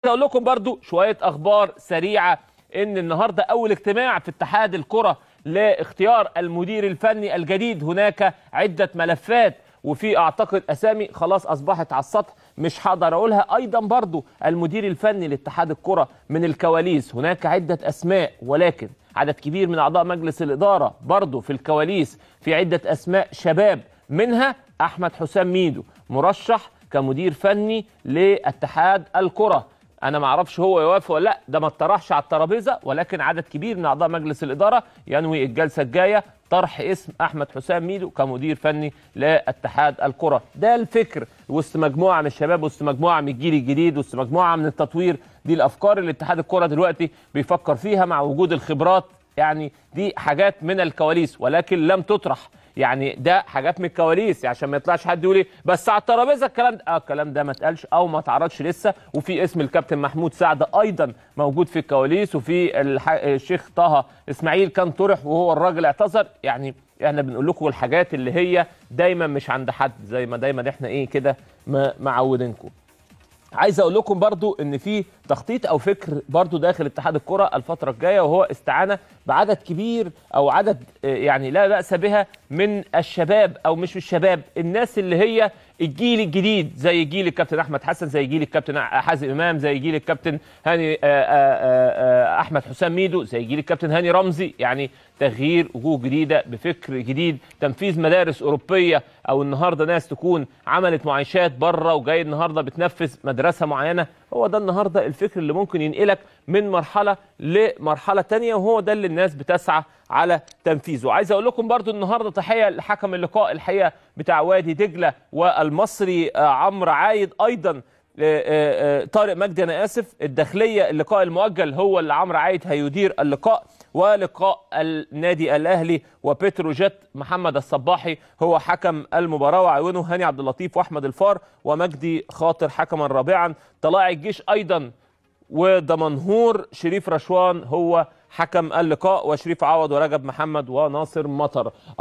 اقول لكم برضو شوية اخبار سريعة، ان النهارده اول اجتماع في اتحاد الكره لاختيار المدير الفني الجديد. هناك عده ملفات وفي اعتقد اسامي خلاص اصبحت على السطح مش هقدر اقولها. ايضا برضو المدير الفني لاتحاد الكره من الكواليس هناك عده اسماء، ولكن عدد كبير من اعضاء مجلس الادارة برضو في الكواليس في عده اسماء شباب، منها احمد حسام ميدو مرشح كمدير فني لاتحاد الكره. انا ما اعرفش هو يوافق ولا لا، ده ما اتطرحش على الترابيزة، ولكن عدد كبير من اعضاء مجلس الادارة ينوي الجلسة الجاية طرح اسم احمد حسام ميدو كمدير فني لاتحاد الكره. ده الفكر وسط مجموعة من الشباب، وسط مجموعة من الجيل الجديد، وسط مجموعة من التطوير. دي الافكار اللي اتحاد الكره دلوقتي بيفكر فيها مع وجود الخبرات. يعني دي حاجات من الكواليس ولكن لم تطرح، يعني ده حاجات من الكواليس عشان ما يطلعش حد يقول بس على الترابيزة الكلام ده، الكلام ده ما اتقالش او ما اتعرضش لسه. وفي اسم الكابتن محمود سعد ايضا موجود في الكواليس، وفي الشيخ طه اسماعيل كان طرح وهو الراجل اعتذر. يعني احنا بنقول لكم الحاجات اللي هي دايما مش عند حد، زي ما دايما احنا ايه كده معودينكم. عايز اقول لكم برضو ان في تخطيط او فكر برضو داخل اتحاد الكره الفترة الجاية، وهو استعانه بعدد كبير او عدد يعني لا باس بها من الشباب، او مش الشباب، الناس اللي هي الجيل الجديد، زي جيل الكابتن احمد حسن، زي جيل الكابتن حازم امام، زي جيل الكابتن هاني احمد حسام ميدو، زي جيل الكابتن هاني رمزي. يعني تغيير وجوه جديدة بفكر جديد، تنفيذ مدارس اوروبية، او النهارده ناس تكون عملت معايشات بره وجاي النهارده بتنفذ مدرسه معينة. هو ده النهارده الفكر اللي ممكن ينقلك من مرحلة لمرحلة ثانية، وهو ده اللي الناس بتسعى على تنفيذه. عايز اقول لكم برضو النهارده تحية لحكم اللقاء الحقيقة بتاع وادي دجله والمصري عمرو عايد، ايضا طارق مجدي، انا اسف، الداخلية اللقاء المؤجل هو اللي عمرو عايد هيدير اللقاء، ولقاء النادي الاهلي وبتروجيت محمد الصباحي هو حكم المباراة، وعيونه هاني عبد اللطيف واحمد الفار ومجدي خاطر حكما رابعا. طلائع الجيش ايضا ودمنهور شريف رشوان هو حكم اللقاء، وشريف عوض ورجب محمد وناصر مطر.